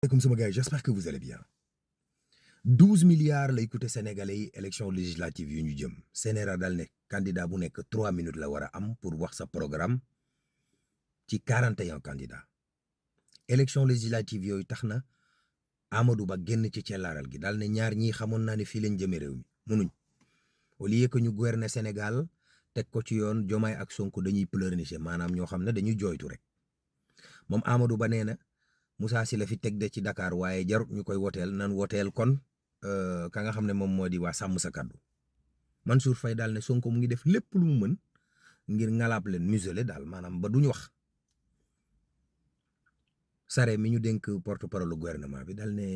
Comme sama gars yi j'espère que vous allez bien 12 milliards lay coûté sénégalais yi élection législative yu ñu jëm Sénégal dal ne candidat bu nekk 3 minutes la war a am pour wax sa programme ci 41 candidats élection législative yooyu tax na Amadou Ba génn ci cellaaral gi daal ne ñaar ñii xamoon naa ne fii lañ jëmee réew mi munuñ au lieu que ñu gouverner Sénégal teg ko ci yoon Diomaye ak Sonko dañuy pleurnicher maanaam ñoo xam ne dañuy jooytu rek moom Amadou Ba nee na Moussa Sy la fi teg de ci Dakar waaye jarut ñu koy woteel nan woteel kon ka nga xam ne moom moo di waa sàmm sa kàddu Mansour Faye daal ne Sonko mu ngi def lépp lu mu mën ngir ngalaab leen muselé daal maanaam ba duñu wax Sare mi ñu dénk porte-parole gouvernement bi daal ne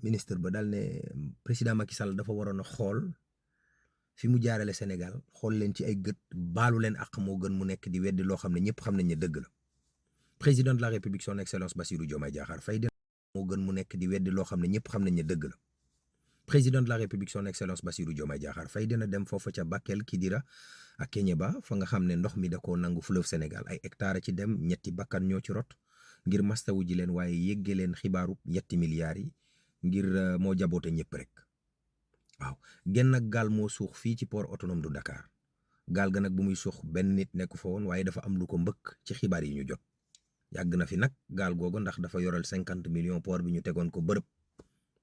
ministre ba daal ne président Macky Sall dafa waroon a xool fi mu jaarale Sénégal xool leen ci ay gët baalu leen ak moo gën mu nekk di weddi loo xam ne ñëpp xam nañ ne dëgg la président de la république son excellence Bassirou Diomaye Diakhar Faye dina moo gën mu nekk di weddi loo xam ne ñëpp xam nañ ne dëgg la président de la république son excellence Bassirou Diomaye Diakhar Faye dina dem foofa ca Bakel Kidira ak Kéniéba fa nga xam ne ndox mi da koo nangu fleuve Sénégal ay hectares ci dem ñetti bakkan ñoo ci rot ngir mastawu ji leen waaye yégge leen xibaaru yetti milliards yi ngir moo jaboote ñëpp rek waaw genn ak gaal moo suux fii ci port autonome du Dakar gaal ga nag bu muy suux benn nit nekku fa woon waaye dafa am lu ko mbëkk ci xibaar yi ñu jot yàgg na fi nag gaal googu ndax dafa yoral 50 millions port bi ñu tegoon ko bërëb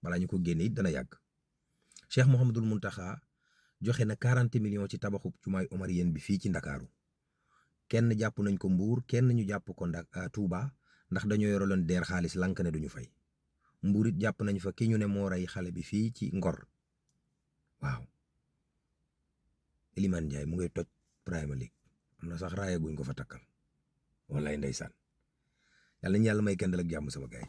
balaa ñu ko génne it dana yàgg Cheikh Mouhamadoul Mountakha joxe na 40 millions ci tabaxub jumaay Omarienne bi fii ci Ndakaaru kenn jàpp nañ ko Mbuur kenn ñu jàpp ko Touba ndax dañoo yoraloon deer xaalis lank ne duñu fay Mbuur it jàpp nañ fa ki ñu ne moo rey xale bi fii ci Ngor waaw Elimane Ndiaye mu ngay toj Premier League am na sax raaya guñ ko fa takkal wallaay ndeysaan yàlla nañu yàlla may kendal ak jàmm sama gaay